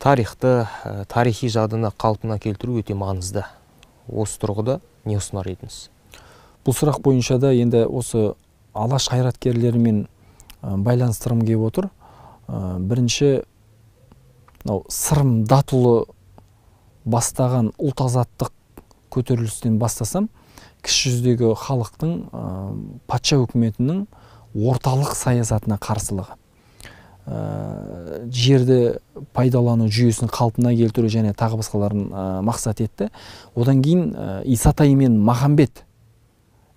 Тарихты, тарихи жадыны қалпына келтіру өте маңызды. Осы тұрғыда не ұсынар едіңіз? Бұл сұрақ бойынша да енді осы Алаш қайраткерлерімен байланыстырғым келіп отыр. Бірінші, мынау Сырым Датұлы бастаған ұлт азаттық көтерілістен бастасам, кіші жүздегі халықтың патша үкіметінің орталық саясатына қарсылығы, жерді пайдалану жүйесін қалпына келтіру және тағы басқаларын мақсат етті. Одан кейін Исатай мен Махамбет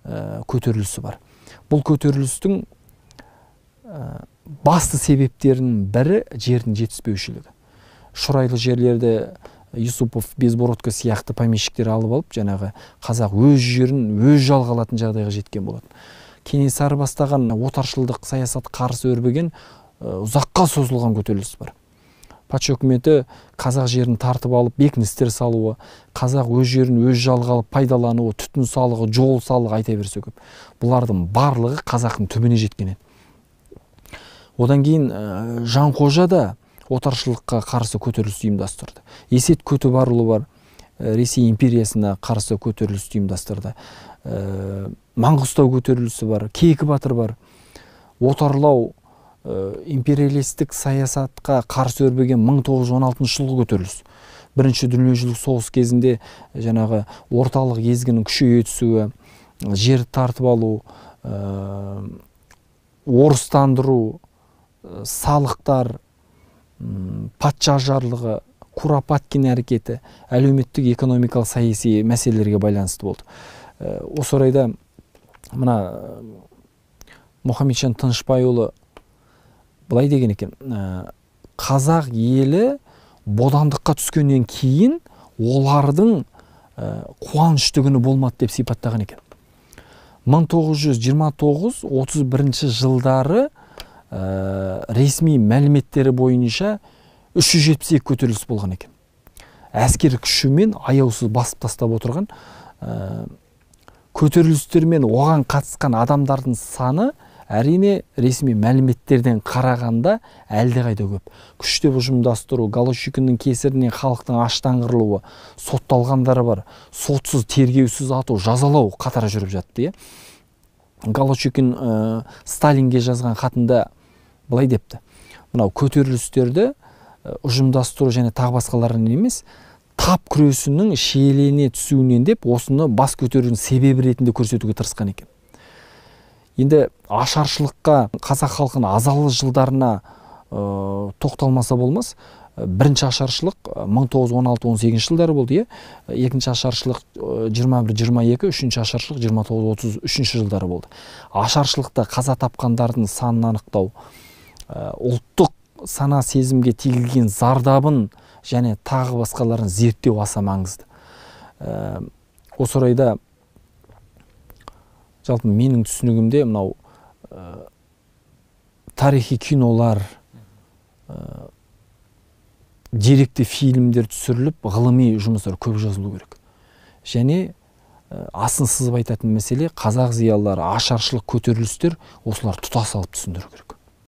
көтерілісі бар. Бұл көтерілістің басты себептерінің бірі жердің жетіспеушілігі. Шұрайлы жерлерді Юсупов, Безбородко сияқты помещиктер алып алып, жаңағы қазақ өз жерін өз жалға алатын жағдайға жеткен болатын. Кенесары бастаған отаршылдық саясат қарсы өрбіген ұзаққа созылған көтеріліс бар. Патша үкіметі қазақ жерін тартып алып, бекіністер салуы, қазақ өз жерін өз жалға алып пайдалануы, түтін салығы, жол салығы айта берсе көп. Бұлардың барлығы қазақтың түбіне жеткен еді. Одан кейін Жанқожа да отаршылыққа қарсы көтеріліс ұйымдастырды. Есет Көтібарұлы бар, Ресей империясына қарсы көтеріліс ұйымдастырды. Маңғыстау көтерілісі бар, Кейкі батыр бар. Отарлау империалистік саясатқа қарсы өрбіген 1916 жылғы көтеріліс. Бірінші дүниежүзілік соғыс кезінде жаңағы орталық езгінің күшейе түсуі, жер тартып алу, орыстандыру, салықтар, патша жарлығы, Куропаткин әрекеті, әлеуметтік, экономикалық, саяси мәселелерге байланысты болды. Осы орайда мына Мұхамеджан Тынышбайұлы былай деген екен: қазақ елі бодандыққа түскеннен кейін олардың қуанышты күні болмады деп сипаттаған екен. 1929-31 жылдары ресми мәліметтері бойынша 372 көтеріліс болған екен. Әскер күшімен аяусыз басып тастап отырған көтерілістер мен оған қатысқан адамдардың саны әрине ресми мәліметтерден қарағанда әлдеқайда көп. Күштеп ұжымдастыру, Голощекиннің кесірінен халықтың аштан қырылуы, сотталғандары бар, сотсыз, тергеусіз ату, жазалау қатар жүріп жатты. Голощекин Сталинге жазған хатында былай депті: мынау көтерілістерді ұжымдастыру және тағы басқаларынан емес, тап күресінің шиелене түсуінен деп осыны бас көтерудің себебі ретінде көрсетуге тырысқан екен. Енді ашаршылыққа, қазақ халқының азалы жылдарына тоқталмаса болмас. Бірінші ашаршылық 1916-18 жылдары болды, иә? Екінші ашаршылық 21-22, үшінші ашаршылық 29-33 жылдары болды. Ашаршылықта қаза тапқандардың санын анықтау, ұлттық сана сезімге тигізген зардабын және тағы басқаларын зерттеу аса маңызды. Осы орайда жалпы менің түсінігімде мынау тарихи кинолар, деректі фильмдер түсіріліп, ғылыми жұмыстар көп жазылу керек. Және асын сызып айтатын мәселе, қазақ зиялылары, ашаршылық, көтерілістер, осылар тұтас алып түсіндіру керек.